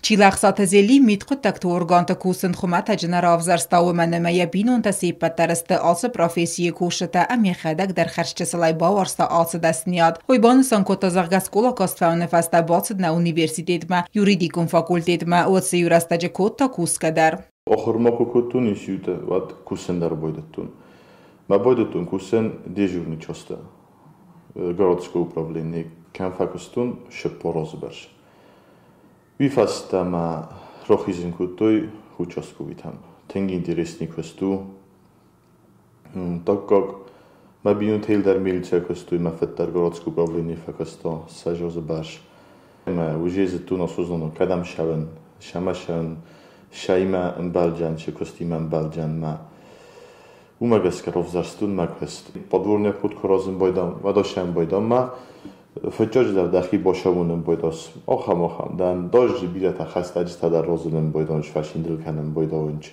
Чилӕхсаты Зелим мидхъуыддӕгты органты кусын хуымӕтӕджы нӕ равзӕрста, уымӕн ӕмӕ йӕ бинонтӕ се ппӕт дӕр сты ацы профессийы кусджытӕ ӕмӕ йӕхӕдӕг дӕр хӕрзчысылӕй бауарзта ацы дӕсныйад. Уый банысан кодта, зӕгъгӕ, скъола каст фӕуыны фӕстӕ бацыд нӕ университетмӕ, юридикон факультетмӕ, уыцы иу рӕстӕджы кодта кусгӕ дӕр. Ахуырмӕ куы кодтон институты, уӕд кусын дӕр байдыдтон. Мӕ байдыдтон кусын дежурный часты городское управление кӕм фӕкуыстон, 40 азы бӕрц. Уый фӕстӕ мӕ рахизын кодтой участковыйтӕм. Тынг интересный куыст у. Так как мӕ бинонтӕ дӕр милицӕ куыстой, мӕ фыд дӕр городское управление фӕкуыста 20 азы бӕрц. Ӕмӕ уже зыдтон осознанно, кӕдӕм цӕуын, цӕмӕ цӕуын, сӕимӕ ӕмбӕлдзӕн, сӕ куыстимӕ ӕмбӕлдзӕн мӕ. Уымӕ гӕсгӕ равзӕрстон мӕ куыст. Подворный обход куы аразын байдам, уӕд байдам мӕ фыццаджыдӕр дӕхи басӕуынын байдас. Ахӕм, дӕн дожджы бирӕтӕ хӕстӕджытӕ дӕр разынын байдонч, фӕсиндыл кӕнын байдонч.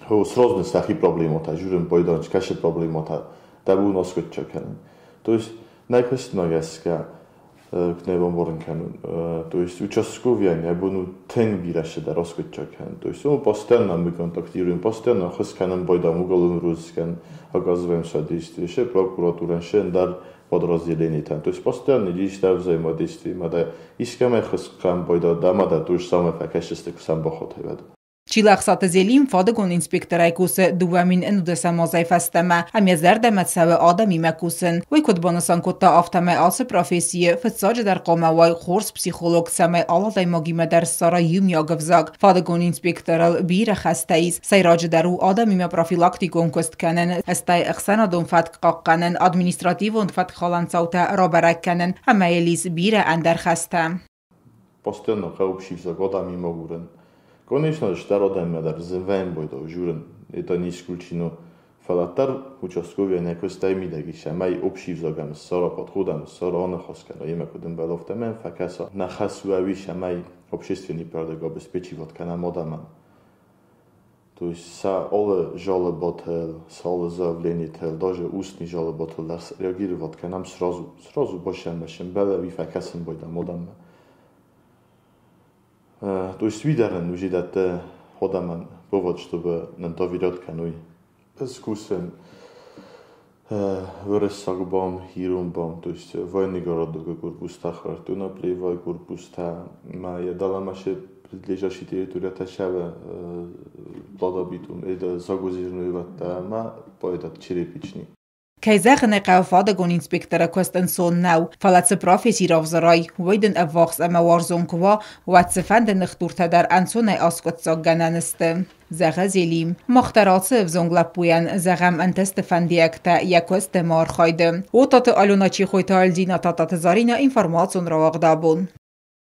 Сразу сӕхи проблематӕ, журын байдонч, кӕсы проблематӕ, дӕ бон аскъуыддзаг кӕнын. То есть нӕ куыстмӕ гӕсгӕ куы нӕ бамбарын кӕнон. То есть участковыйӕн йӕ бон у тынг бирӕ цыдӕр аскъуыддзаг кӕнын. То есть он постоянно мы контактируем, постоянно ӕххуыс кӕнӕм байдам уголовный розыскӕн, оказываем содействие, ше прокуратурӕн, ше ӕндӕр подразделенийтӕн. То есть постоянно ис дӕ взаимодействие, ма дӕ искӕмӕй ӕххуыс кӕнын байда, дӕ ма дӕ то же самое фӕкӕсдзысты, куы сӕм бахатай, уӕд. Чилӕхсаты Зелим фадыгон инспекторӕй кусы 2011 азӕй фӕстӕмӕ ӕмӕ йӕ зӕрдӕмӕ цӕуы адӕмимӕ кусын. Уый куыд банысан кодта, афтӕмӕй ацы профессийы фыццаджыдӕр хъуамӕ уай хорз психолог, цӕмӕй алы адӕймагимӕ дӕр ссара иумиаг ӕвзаг. Фадыгон инспекторыл бирӕ хӕстӕ ис. Сӕйраджыдӕр у адӕмимӕ профилактикон куыст кӕнын, стӕй ӕхсӕнадон фӕтк хъахъхъӕнын, административон фӕткхалӕн цаутӕ рабӕрӕг кӕнын ӕмӕ йыл ис бирӕ ӕндӕр хӕстӕ. Постоянно хъӕуы ӕвзаг адӕмимӕ агурын. Конечно же, стар адӕммӕ дӕр зын вӕййы байдау журын. Это не исключено. Фӕлӕ дӕр участковый нӕ куыстӕй мидӕг ис, ӕмӕ общий ӕвзагӕн ссара подходӕн ссара аныхас кӕна, йемӕ куыд ӕмбӕлы, афтӕ фӕкӕса. Нӕ хӕс у ӕви, цӕмӕй общественный порядок обеспечивать кӕнӕм адӕмӕн. То есть сӕ алы жалобатыл, сӕ алы заявленийтыл, даже устный жалобатыл дӕр реагировать кӕнӕм сразу. Сразу басӕммӕ сӕмбӕлы ӕви фӕкӕсын байдам адӕммӕ. То есть уый уже дӕтты адӕмӕн повод, чтобы нын доверять кӕной. Ӕз кусын уырыссаг БАМ, ирон БАМ, то есть военный городок корпустӕ хӕрдтон, плевой корпустӕ, ма йӕ дӕлӕмӕ ше ближайший территорията шаве Бладабитум, это загрузирнуйватта ма поэтат черепичный. Кӕй зӕгъын ӕй хъӕуы, фадыгон инспекторы куыст ӕнцон нӕу, фӕлӕ цы професси равзарай, уый дын ӕввахс ӕмӕ уарзон куы уа, уӕд цыфӕнды ныхдуртӕ дӕр ӕнцонӕй аскъуыддзаггӕнӕн сты, зӕгъы Зелим. Мах дӕр ацы ӕвзонг лӕппуйӕн зӕгъӕм ӕнтысты фӕндиӕгтӕ йӕ куысты ӕмӕ архайды. Отаты Алена, Чехойты Альдина, Тататы Зарина, информацион рауагъд «Абон».